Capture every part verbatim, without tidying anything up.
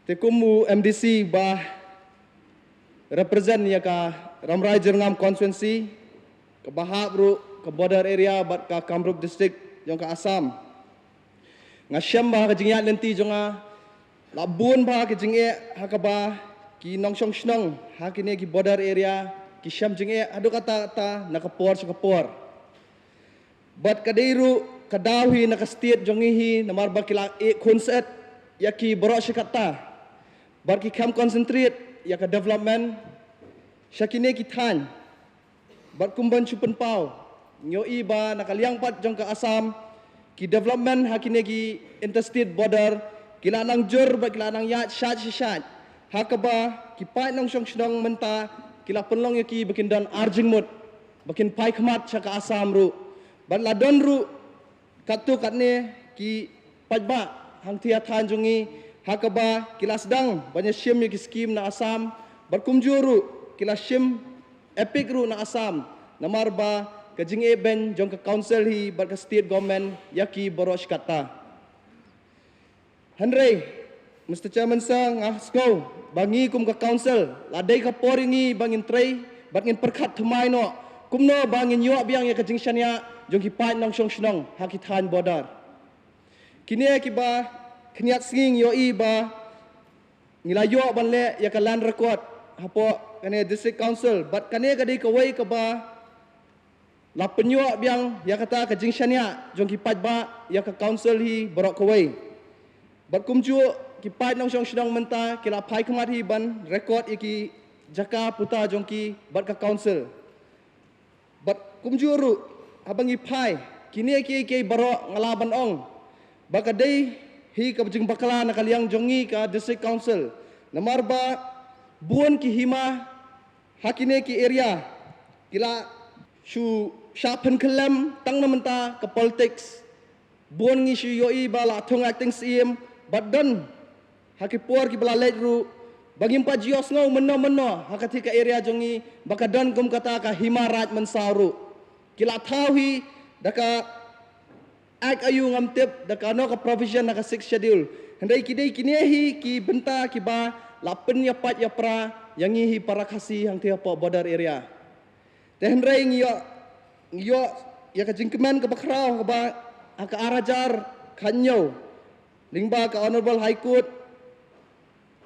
Te kum u M D C ba represent ïa ka Rambrai Jyrngam constituency, ka ba hap ruh ka border area bad ka Kamrup district jong ka Assam. Nga shem ba ka jingïaid lynti jong nga la bun ba ka jingeh ha ka ba ki nongshong shnong ha kine ki border area ki shem jingeh haduh katta katta na ka por sha ka por. Bad ka dei ruh ka daw hi na ka state jong ngi hi namar ba ki la eh khun set ïa ki baroh shi katta. Bad ki khlem concentrate ïa ka development sha kine ki thaiñ. Bad kum ban shu pynpaw, ngi ïohi ba na ka liang pat jong ka Assam ki development ha kine ki interstate border ki la nang jur bad ki la nang ïaid shad shi shad. Ha ka ba ki paid nongshong shnong mynta ki la pynlong ïa ki ba kin don ar jingmut ba kin phai khmat sha ka Assam ruh. Bad la don ruh katto katne ki paidbah hangthie ha thaiñ jong ngi ha ka ba ki la sdang ban ïa shim ïa ki skim na Assam bad kumjuh ruh ki la shim EPIC ruh na Assam namar ba ka jingeh beiñ jong ka council hi bad ka state government ïa ki baroh shi katta. Hynrei Mister Chairman Sir, nga sngew ba ngi kum ka council la dei ka por ïa ngi ba ngin trei bad ngin pyrkhat thymmai noh kumno ba ngin ïoh biang ïa ka jingshaniah jong ki paid nongshong shnong ha ki thaiñ border. Kine ki ba khyndiat sngi ngi ïohi ba ngi la ïoh ban leh ïa ka land record hapoh kane district council bad kane ka dei kawei ka ba la pynïoh biang ïa kata ka jingshaniah jong ki paidbah ïa ka council hi baroh kawei. Bad kumjuh ki paid nongshong shnong mynta ki la phai khmat hi ban record ïa ki jaka puta jong ki bad ka council. Bad kumjuh ruh haba ngi phai kine ki ki baroh nga la ban ong ba ka dei hi ka jingbakla na ka liang jong ngi ka district council namar ba bun ki hima ha kine ki area ki la shu shah pynkhyllem tang na mynta ka politics. Bun ngi shu ïohi ba la thung acting syiem bad don ha ki por ki ba la leit ruh ba ngim pat ju ïohsngew mynno mynno ha kata ka area jong ngi ba ka don kum kata ka Hima Raj Mynsaw ruh. Ki la thaw hi da ka Act aïu ngam tip, da kano ka provision na ka Sixth Schedule. Hynrei ki dei kine hi ki bynta ki ba la pynïapait ïapra ïa ngi hi para Khasi hangthie hapoh border area. Te hynrei ngi ïoh, ngi ïoh ïa ka jingkmen ka bakhraw ka ba ha ka ar hajar khathynñiew lyngba ka Honourable High Court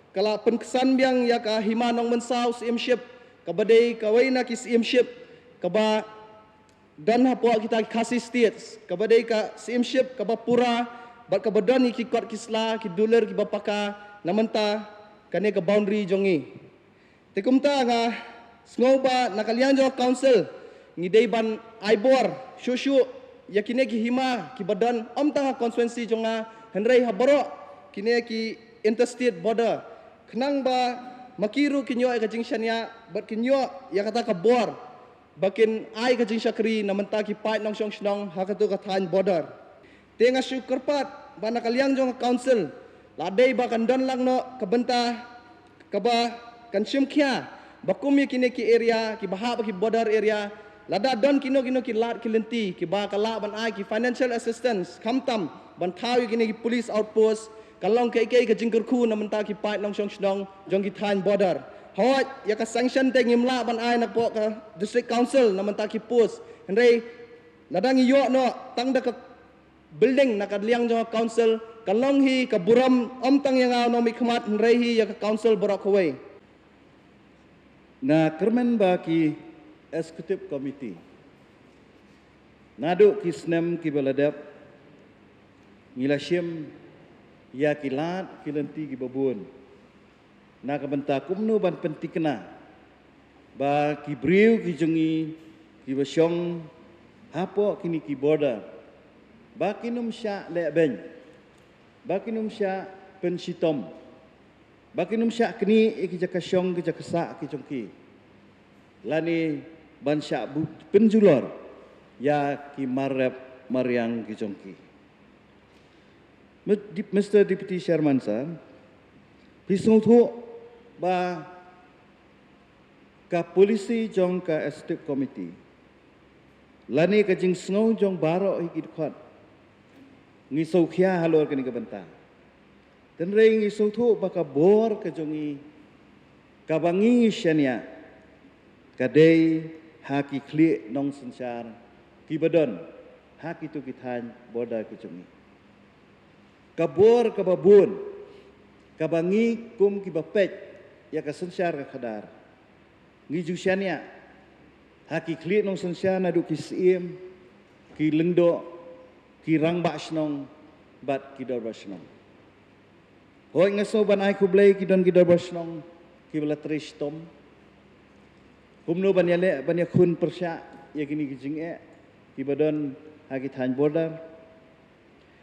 ka la pynksan biang ïa ka Hima Nongmynsaw Syiemship ka ba dei kawei na ki syiemship ka ba don hapoh kita ki Khasi States ka ba dei ka syiemship ka ba pura bad ka ba don ïa ki kot ki sla ki dulir ki ba paka na mynta kane ka boundary jong ngi. Te kumta nga sngew ba na ka liang jong ka council ngi dei ban ai bor shuh shuh ïa kine ki hima ki ba don ym tang ha constituency jong nga hynrei ha baroh kine ki interstate border khnang ba ma ki ruh kin ïoh ïa ka jingshaniah bad kin ïoh ïa kata ka bor ba kin ai ka jingshakri na mynta ki paid nongshong shnong ha katu ka thaiñ border. Te nga shu kyrpad ba na ka liang jong ka council la dei ba kan don lang noh ka bynta ka ba kan shim khia ba kum ïa kine ki area ki ba hap ki border area lada don kino kino ki lad ki lynti ki ba ka lah ban ai ki financial assistance khamtam ban thaw ïa kine ki police outpost ka long kaei kaei ka jingkyrkhu na mynta ki paid nongshong shnong jong ki thaiñ border. Hooid ïa ka sanction te ngim lah ban ai na poh ka district council na mynta ki post hynrei lada ngi ïoh noh tang da ka building na ka liang jong ka council ka long hi ka burom ym tang ïa nga u nongmihkhmat hynrei hi ïa ka council baroh kawei. Nga kyrmen ba ki executive committee naduh ki snem ki ba la dep ngi la shim ïa ki lad ki lynti ki ba bun na ka bynta kumno ban pynthikna ba ki briew ki jong ngi ki ba shong hapoh kine ki border ba kin ym shah leh beiñ ba kin ym shah pynshitom ba kin ym shah knieh ïa ki jaka shong ki jaka sah ki jong ki lane ban shah pynjulor ïa ki mar rep mar riang ki jong ki. Mister Deputy Chairman Sir, phi sngewthuh ba ka policy jong ka Executive Committee lane ka jingsngew jong baroh hi ki dkhot ngi sngewkhia halor kane ka bynta. Hynrei ngi sngewthuh ba ka bor ka jong ngi, kaba ngi shaniah, ka dei ha ki khlieh nongsynshar kiba don ha kito ki thaiñ border ka jong ngi. Ka bor kaba bun kaba ngi kum kiba peit ïa ka synshar ka khadar, ngi ju shaniah ha ki khlieh nongsynshar naduh ki syiem, ki lyngdoh, ki rangbah shnong bad ki dorbar shnong. Hooid, nga sngew ban ai khublei ki don ki dorbar shnong kiba la trei shitom kumno ban ïaleh ban ïakhun pyrshah ïa kine ki jingeh kiba don ha ki thaiñ border.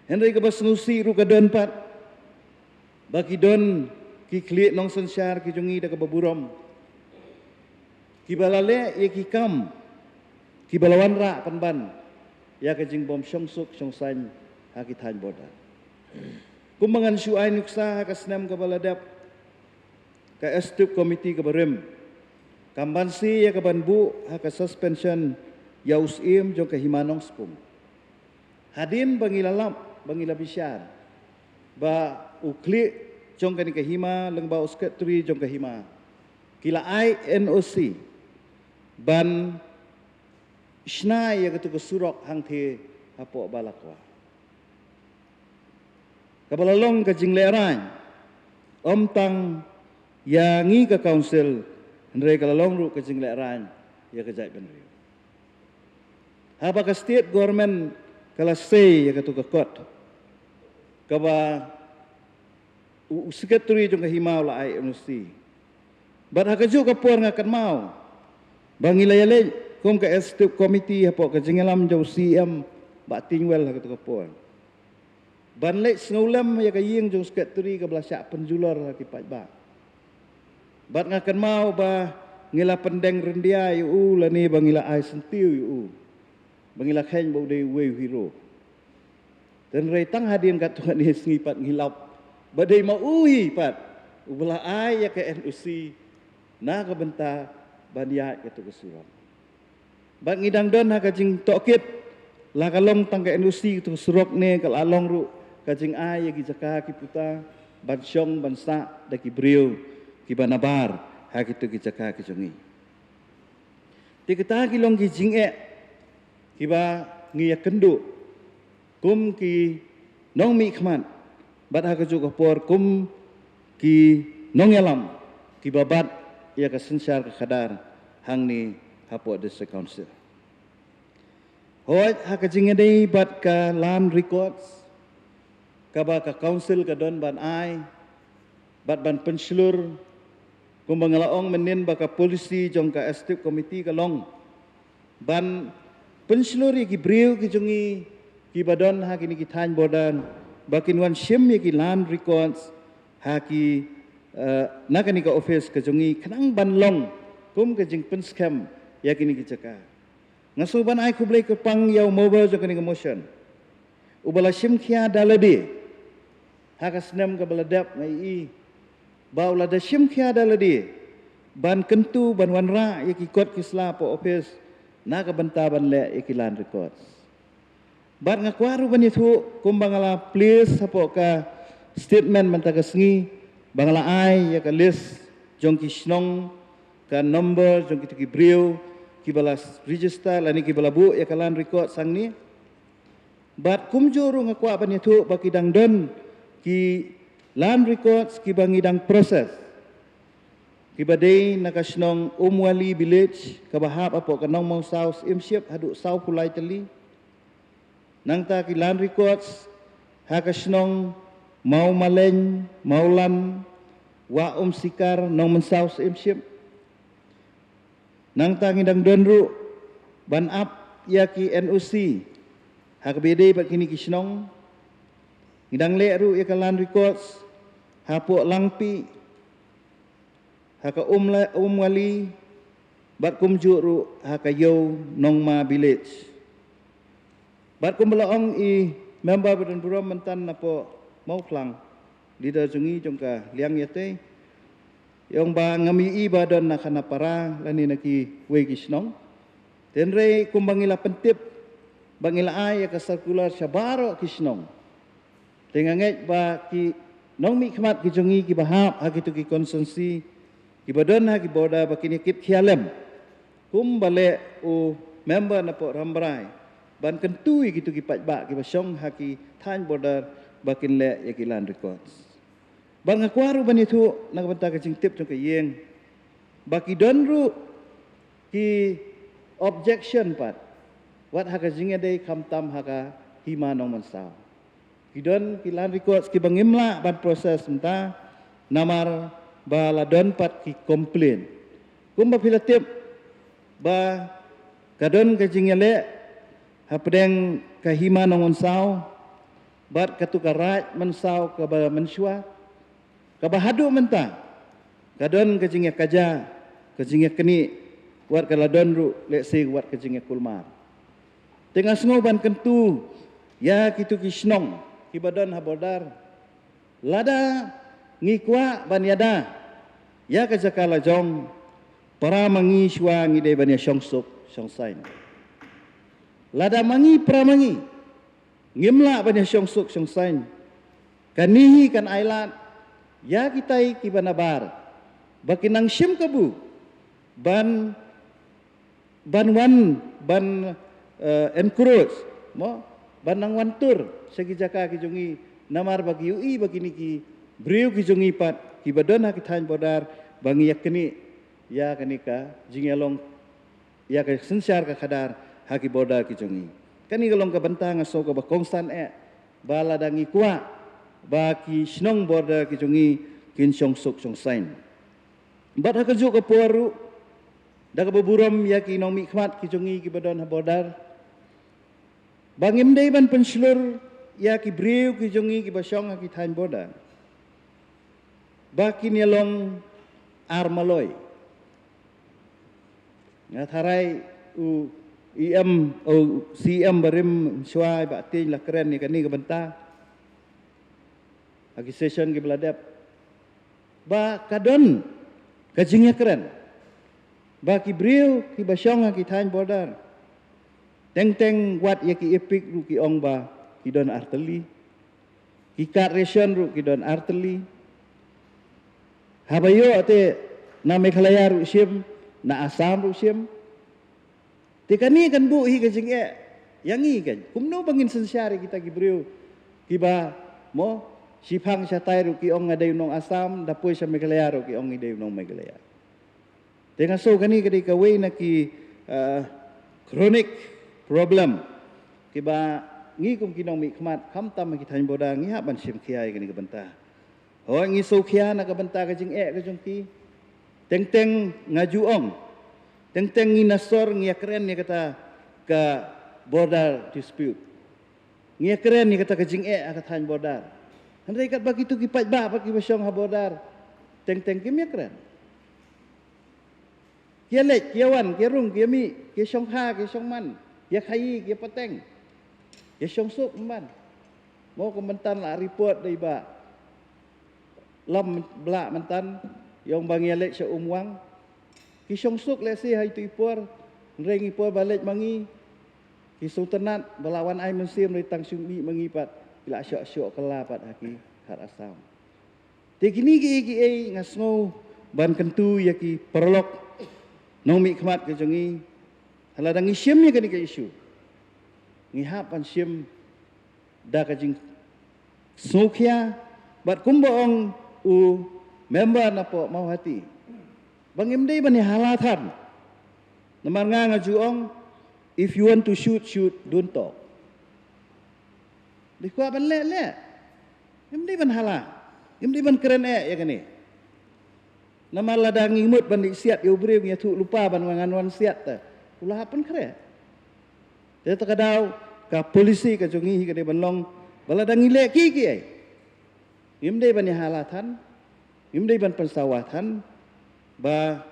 Hynrei kaba sngewsih ruh ka don pat ba ki don ki khlieh nongsynshar ki jong ngi da kaba burom kiba la leh ïa ki kam kiba la wanrah pynban ïa ka jingbym shongsuk shongsaiñ ha ki thaiñ border. Kumba ngan shu ai nuksa, ha ka snem kaba la dep, ka Executive Committee kaba rim kam banse ïa ka ban buh ha ka suspension ïa u Syiem jong ka Hima Nongspung. Hadien ba ngi la lap, ba ngi la bishar ba u khlieh jong kane ka hima lyngba u Secretary jong ka hima ki la ai N O C ban shna ïa katu ka surok hangthie hapoh Balakwa, kaba la long ka jinglehrain ym tang ïa ngi ka Council, hynrei ka la long ruh ka jinglehrain ïa ka jaitbynriew. Haba ka State Government ka la sei ïa katu ka kot, kaba u, u Secretary jong ka hima u la ai N O C, bad ha kajuh ka por nga kynmaw ba ngi la ïaleit kum ka Executive Committee hapoh ka jingïalam jong u C M Bah Tynwell ha katu ka por ban leit sngewlem ïa ka ïing jong u Secretary kaba la shah pynjulor ha ki paidbah. Bad nga kynmaw ba ngi la pyndeng ryndia ïa u lane ba ngi la ai syntiew ïa u ba ngi la kheiñ ba u dei uwei u hero. Hynrei tang hadien katto katne sngi pat ngi lap ba dei ma u hi pat uba la ai ïa ka N O C na ka bynta ban ïaid katu ka surok. Bad ngi dang don ha ka jingtohkit, la ka long tang ka N O C katu ka surok ne ka la long ruh ka jingai ïa ki jaka ki puta ban shong ban sah da ki briew kiba nabar ha kitu ki jaka ki jong ngi. Te kita ki long ki jingeh kiba ngi ïakynduh kum ki nongmihkhmat bad ha kajuh ka por kum ki nongïalam kiba bat ïa ka synshar ka khadar hangne hapoh District Council. Hooid, ha ka jingïadei bad ka Land Records kaba ka Council ka don ban ai bad ban pynshlur, kumba nga la ong mynnin ba ka policy jong ka Executive Committee ka long ban pynshlur ïa ki briew ki jong ngi kiba don ha kine ki thaiñ border ba kin wan shim ïa ki Land Records ha ki, eh, na kane ka office ka jong ngi khnang ban long kum ka jingpynskhem ïa kine ki jaka. Nga sngew ban ai khublei kyrpang ïa u member jong kane ka motion uba la shim khia da lade ha ka snem kaba la dep, nga ïohi ba u la da shim khia da lade ban kyntu ban wanrah ïa ki kot ki sla hapoh office na ka bynta ban leh ïa ki Land Records. Bad nga kwah ruh ban ïathuh kumba nga la place hapoh ka statement mynta ka sngi ba nga la ai ïa ka list jong ki shnong, ka number jong kitu ki briew kiba la register lane kiba la buh ïa ka Land Records hangne. Bad kumjuh ruh nga kwah ban ïathuh ba ki dang don ki Land Records kiba ngi dang process, kiba dei na ka shnong Umwali Village kaba hap hapoh ka Nongmawsaw Syiemship haduh sawphew lai tylli. Nangta ki Land Records ha ka shnong Mawmalein, Mawlan, Wah Umsikar, Nongmynsaw Syiemship. Nangta ngi dang don ruh ban ap ïa ki N O C ha kaba ïadei bad kine ki shnong. Ngi dang leh ruh ïa ka Land Records hapoh Langpih, ha ka Umla-, Umwali, bad kumjuh ruh ha ka Ïew Nongma Village. Bad kumba la ong i member ba don burom mynta napoh Mawphlang, leader jong ngi jong ka liang ïatei, i ong ba ngam ïohi ba don na Khanapara lane na kiwei ki shnong. Hynrei kumba ngi la pyntip ba ngi la ai ïa ka circular sha baroh ki shnong, te nga ngeit ba ki nongmihkhmat ki jong ngi kiba hap ha kitu ki constituency kiba don ha ki border ba kin ïa kit khia lem, kumba leh u member na pdeng Rambrai, ban kyntu ïa kitu ki paidbah kiba shong ha ki thaiñ border ba kin leh ïa ki land records. Bad nga kwah ruh ban ïathuh na ka bynta ka jingtip jong ka ïing ba ki don ruh ki objection pat wat ha ka jingïadei khamtam ha ka Hima Nongmynsaw. Ki don ki land records kiba ngim lah ban process mynta namar ba la don pat ki complain. Kumba phi la tip ba ka don ka jingïaleh hapdeng ka Hima Nongmynsaw bad katu ka Raid Mynsaw kaba mynshuwa, kaba haduh mynta ka don ka jingïakajia, ka jingïaknieh, wat ka la don ruh lehse wat ka jingïakulmar. Te nga sngew ban kyntu ïa kitu ki shnong kiba don ha border, lada ngi kwah ban ïada ïa ka jaka la jong, para ma ngi shuwa ngi dei ban ïa shongsuk shongsaiñ. Lada ma ngi para ma ngi ngim lah ban ïa shongsuk shongsaiñ, kane hi kan ailad ïa kitai kiba nabar ba ki nang shim kabu ban ban wan ban, eh, encroach, mo, ban nang wan tur sha ki jaka ki jong ngi, namar ba ki ïohi ba kine ki briew ki jong ngi pat kiba don ha ki thaiñ border ba ngi ïaknieh ïa kane ka jingïalong, ïa ka synshar ka khadar ha ki border ki jong ngi. Kane ka long ka bynta nga sngew kaba kongsan eh ba lada ngi kwah ba ki shnong border ki jong ngi kin shongsuk shongsaiñ. Bad ha kajuh ka por ruh, da kaba burom ïa ki nongmihkhmat ki jong ngi kiba don ha border, ba ngim dei ban pynshlur ïa ki briew ki jong ngi kiba shong ha ki thaiñ border ba kin ïalong ar maloi. Nga tharai u E M, u C M barim shuwa, i Bah Tieñ, la kren ïa kane ka bynta ha ki session kiba la dep, ba ka don ka jingïakren ba ki briew kiba shong ha ki thaiñ border, teng teng wat ïa ki EPIC ruh ki ong ba ki don artylli, ki card ration ruh ki don artylli. Haba ïoh te na Meghalaya ruh shim, na Assam ruh shim. Te kane kan buh hi ka jingeh ïa ngi kan. Kumno ba ngin synshar ïa kita ki briew kiba, mo, shiphang shatai ruh ki ong nga dei u nong Assam, da poi sha Meghalaya ruh ki ong nga dei u nong Meghalaya. Te nga sngew kane ka dei kawei na ki, eh, chronic problem kiba ngi kum ki nongmihkhmat khamtam ha ki thaiñ border ngi hap ban shim khia ïa kane ka bynta. Hooid, ngi sngewkhia na ka bynta ka jingeh ka jong ki. Teng teng nga ju ong, teng teng ngi na sor ngi ïakren ïa kata ka border dispute. Ngi ïakren ïa kata ka jingeh ha ka thaiñ border. Hynrei katba kitu ki paidbah pat kiba shong ha border, teng teng kim ïakren. Ki ïaleit, ki ïawan, ki ïarung, ki ïamih, ki ïashongkha, ki ïashongman, ki ïakhaïi, ki ïapateng, ki ïashongsuk, em ban. Mo, ka mynta la report da i Bah Lam Blah mynta, i ong ba ngi ïaleit sha Umwang. Ki shongsuk lehse ha itu i por, hynrei ngi por ba leit ma ngi, ki sngewtynnat ba la wan ai mynsiem, hynrei tang shu mih ma ngi pat ki la shoh shoh kylla pat ha ki khar Assam. Te kine kiei kiei nga sngew ban kyntu ïa ki paralok nongmihkhmat ki jong ngi, ha lada ngi shim ïa kane ka issue, ngi hap ban shim da ka jingsngewkhia, bad kumba ong u member na pdeng Mawhati, ba ngim dei ban ïa hala than. Namar nga nga ju ong, if you want to shoot, shoot, don't talk. Dei kwah ban leh, leh. Ngim dei ban hala, ngim dei ban kren eh ïa kane. Namar lada ngi mut ban leit siat ïa u briew, ngi ïathuh lypa ban wan, ngan wan siat, te u la hap pynkhreh. Te kata ka daw ka policy ka jong ngi hi ka dei ban long ba lada ngi leh kiei kiei, ngim dei ban ïa hala than, ngim dei ban pynsawa than, ba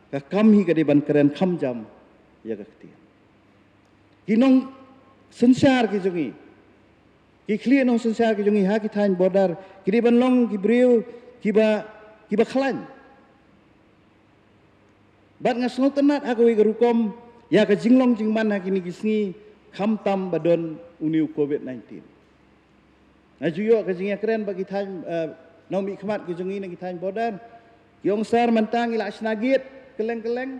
ka kam hi ka dei ban kren kham jam ïa ka ktien. Ki nongsynshar ki jong ngi, ki khlieh nongsynshar ki jong ngi ha ki thaiñ border, ki dei ban long ki briew kiba, kiba khlaiñ. Bad nga sngewtynnat ha kawei ka rukom ïa ka jinglong jingman ha kine ki sngi, khamtam ba don une u covid nineteen. Nga ju ïoh ka jingïakren bad ki thaiñ, eh, Nongmihkhmat ki jong ngi na ki thaiñ border ki ong sir mynta ngi la shna gate kylleng kylleng,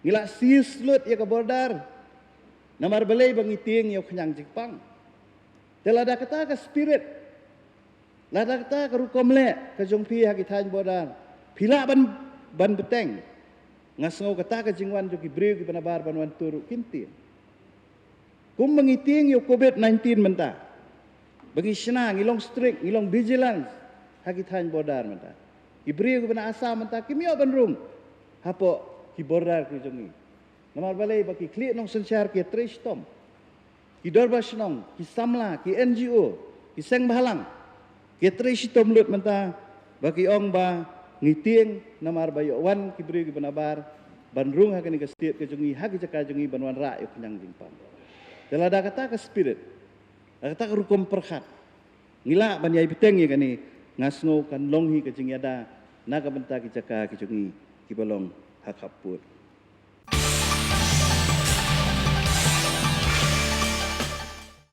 ngi la seal lut ïa ka border. Namar balei? Ba ngi tieng ïa u khñiang jingpang. Te lada kata ka spirit, lada kata ka rukom leh ka jong phi ha ki thaiñ border phi lah ban, ban bteng, nga sngew kata ka jingwan jong ki briew kiba nabar ban wan tur ruh kin tieng. Kumba ngi tieng ïa u covid nineteen mynta, ba ngi shna, ngi long strict, ngi long vigilance ha ki thaiñ border mynta. Ki briew kiba na Assam mynta kim ïoh ban rung hapoh ki border ki jong ngi. Namar balei? Ba ki khlieh nongsynshar ki ïatrei shitom. Ki dorbar shnong, ki samla, ki N G O, ki seng bhalang, ki ïatrei shitom lut mynta ba ki ong ba ngi tieng namar ba ïoh wan ki briew kiba nabar ban rung ha kane ka state ka jong ngi, ha ki jaka jong ngi ban wanrah ïa u khñiang jingpang. Te lada kata ka spirit, lada kata ka rukom pyrkhat ngi lah ban ïai bteng ïa kane, nga sngew kan long hi ka jingïada na ka bynta ki jaka ki jong ngi kiba long ha khappud.